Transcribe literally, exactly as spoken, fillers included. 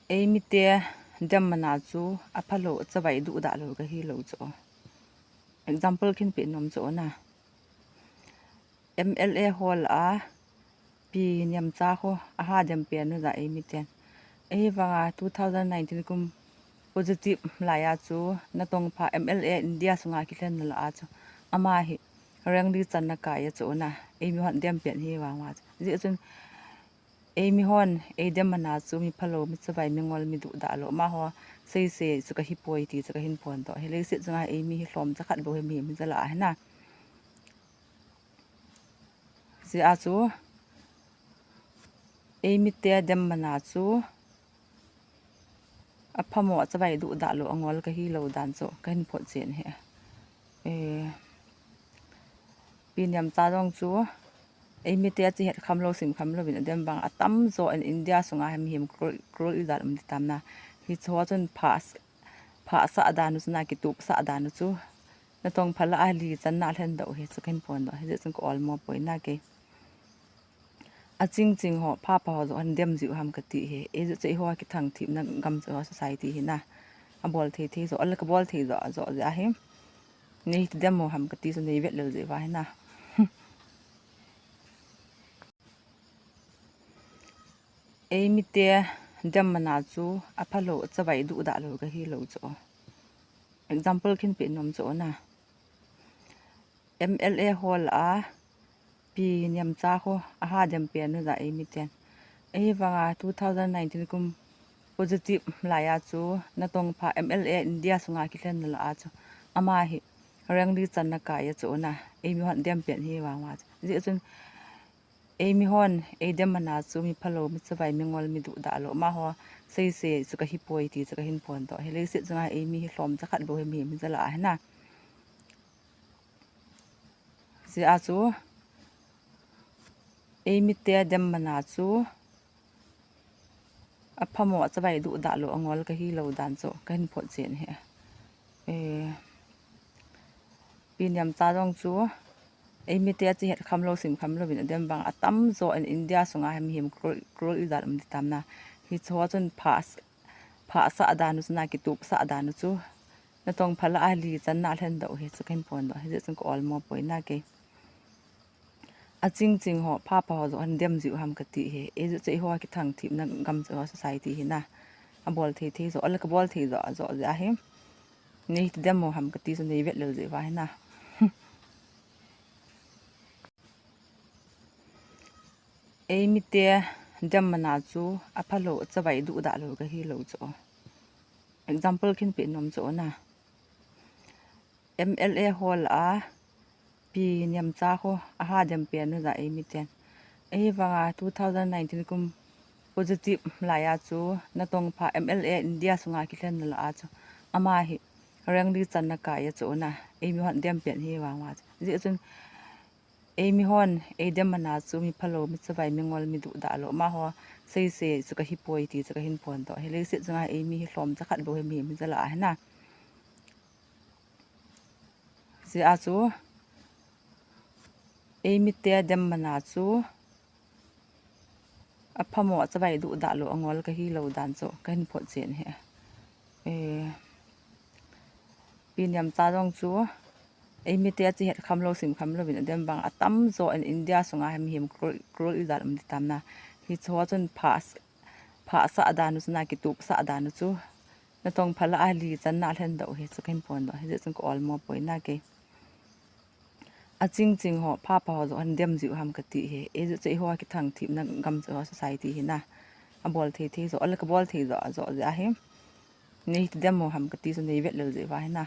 Eimite dem mana chu aphalou, achavai duhdah lou kahi lou chu. Example khin peh nom chu na. M L A hol a pi nemcha ho aha dem pen u ja eimiten. Ahivanga two thousand nineteen kum positive laiya chu natong pha M L A India sunga kilhen na la a chu ama hi rank li channa kai a chu na. Eimi hon dem pen hi vang vang chu. Jeh chun eimi hon eidem mana chu mi phalou, mi chavai, mi ngol, mi duhdah lou. Amaho seisei chu kahi poi ti chu kahin phondoh. Hi leiset chunga eimi hi lhomcha khat bou hi mihem hi jala ahi na. Jeh a chu eimite dem mana chu aphamo, achavai, duhdah lou, angol kahi lou dan chu kahin phot chen hi. Eh, pi nemcha jong chu eimite chu het kham lou, sim kham lou vin adem vang atam jo in India sunga hi mihem crore, crore ijat um ti tam na. Hicho chun pha, pha sah dan u chu na, kitup sah dan u chu natong pha la a li channa lhen doh hi chu kahin phondoh. Hijeh chun ka olmo poi na kei. Aching ching ho, pha pha ho joh hin dem jiu ham kati hi. Ei joh chu eiho kithang thipna gam chu eiho society hi na. Abol thei thei joh, ala kabol thei joh, joh jeh ahi. Nei hiti dem u ham kati chu nei vet lel jeh uva hi na. Eimite dem mana chu aphalou, achavai, duhdah lou kahi lou chu. Example khin peh nom chu na. M L A hol a pi nemcha ho aha dem pen u ja eimiten. Ahivanga two thousand nineteen kum positive laiya chu natong pha M L A India sunga kilhen na la a chu ama hi rank li channa kai a chu na. Eimi hon dem pen hi vang vang chu. Jeh chun eimi hon eidem mana chu mi phalou, mi chavai, mi ngol, mi duhdah lou. Amaho seisei chu kahi poi ti chu kahin phondoh. Hi leiset chunga eimi hi lhomcha khat bou hi mihem hi jala ahi na. Jeh a chu eimite dem mana chu aphamo, achavai, duhdah lou, angol kahi lou dan chu kahin phot chen hi. Eh, pi nemcha jong chu eimite chu het kham lou, sim kham lou vin adem vang atam jo in India sunga hi mihem crore, crore ijat um ti tam na. Hicho chun pha, pha sah dan u chu na, kitup sah dan u chu natong pha la a li channa lhen doh hi chu kahin phondoh. Hijeh chun ka olmo poi na kei. Aching ching ho, pha pha ho joh hin dem jiu ham kati hi. Ei joh chu eiho kithang thipna gam chu eiho society hi na. Abol thei thei joh, ala kabol thei joh, joh jeh ahi. Nei hiti dem u ham kati chu nei vet lel jeh uva hi na. Eimite dem mana chu aphalou, achavai, duhdah lou kahi lou chu. Example khin peh nom chu na. M L A hol a pi nemcha ho aha dem pen u ja eimiten. Ahivanga two thousand nineteen kum positive laiya chu natong pha M L A India sunga kilhen na la a chu ama hi rank li channa kai a chu na. Eimi hon dem pen hi vang vang chu. Jeh chun eimi hon eidem mana chu mi phalou, mi chavai, mi ngol, mi duhdah lou. Amaho seisei chu kahi poi ti chu kahin phondoh. Hi leiset chunga eimi hi lhomcha khat bou hi mihem hi jala ahi na. Jeh a chu eimite dem mana chu aphamo, achavai, duhdah lou, angol kahi lou dan chu kahin phot chen hi. Eh, pi nemcha jong chu eimite chu het kham lou, sim kham lou vin adem vang atam jo in India sunga hi mihem crore, crore ijat um ti tam na. Hicho chun pha, pha sah dan u chu na, kitup sah dan u chu natong pha la a li channa lhen doh hi chu kahin phondoh. Hijeh chun ka olmo poi na kei. Aching ching ho, pha pha ho joh hin dem jiu ham kati hi. Ei joh chu eiho kithang thipna gam chu eiho society hi na. Abol thei thei joh, ala kabol thei joh, joh jeh ahi. Nei hiti dem u ham kati chu nei vet lel jeh uva hi na.